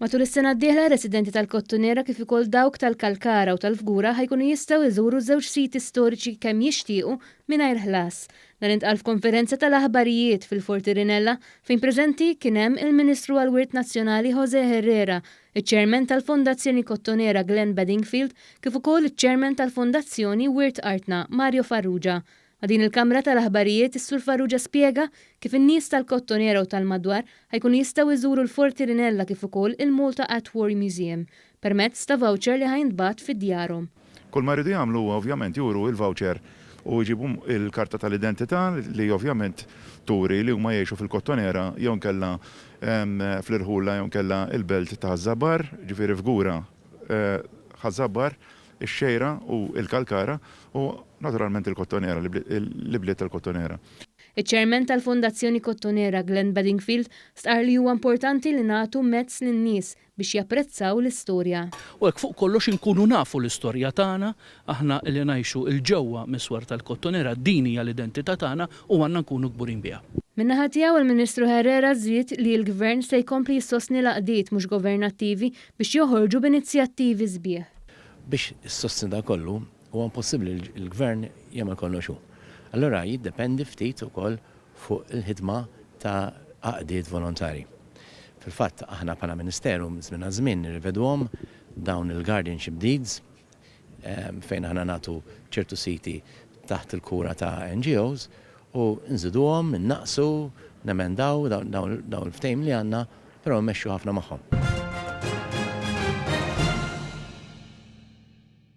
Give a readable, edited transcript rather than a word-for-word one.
Matul is-sena d-dieħla residenti tal-Kottonera kif ukoll dawk tal-Kalkara u tal-Fgura ħa jkunu jistgħu jżuru żewġ siti storiċi kemm jixtiequ mingħajr ħlas. Dan intqal f'konferenza tal-aħbarijiet fil-Forti Rinella fejn preżenti kien hemm il-Ministru għall-Wirt Nazzjonali José Herrera, iċ-Chairman tal-Fondazzjoni Kottonera Glenn Bedingfield kif ukoll iċ-Chairman tal-Fondazzjoni Wirt Artna Mario Farrugia. Ma' din il-kamra tal-aħbarijiet, is-Sur Farrugia spjega kif in-nies tal-Kottonera u tal-madwar ħa jkunu jistgħu jżuru l-Forti Rinella kif ukoll il-Malta at War Museum permezz ta' voucher li ħa jintbagħat fi djarhom. Kull ma jridu jagħmlu huwa ovvjament juru l-voucher u jġibu l-karta tal-identità li ovvjament turi li huma jgħixu fil-Kottonera jew inkella fl-irħula jew inkella l-belt ta' Ħaż-Żabbar, ġifieri Fgura, Ħaż-Żabbar, ix-Xgħejra u l-Kalkara u naturalment il-Kottonera, l-ibliet tal-Kottonera. Iċ-Chairman tal-Fondazzjoni Kottonera Glenn Bedingfield stqarr li huwa importanti li nagħtu mezz lin-nies biex japprezzaw l-istorja. U hekk fuq kollox inkunu nafu l-istorja tagħna, aħna li ngħixu 'l ġewwa mis-swar tal-Kottonera, din hija l-identità tagħna u għandna nkunu kburin biha. Min-naħa tiegħu il-Ministru Herrera żied li l-Gvern se jkompli jissostni l-għaqdiet mhux governattivi biex joħorġu b'inizjattivi sbieħ. Biex issostni dan kollu, huwa impossibbli li l-Gvern jagħmel kollox hu. Allura jiddependi ftit ukoll fuq il-ħidma ta' għaqdiet volontarji. Fil-fatt aħna bħala Ministeru minn żmien għal żmien nirriveduhom dawn il-guardianship deeds fejn aħna nagħtu ċertu siti taħt il-kura ta' NGOs u nżiduhom, innaqqsu, nemendaw dawn il-ftehim li għandna, però mmexxu ħafna magħhom.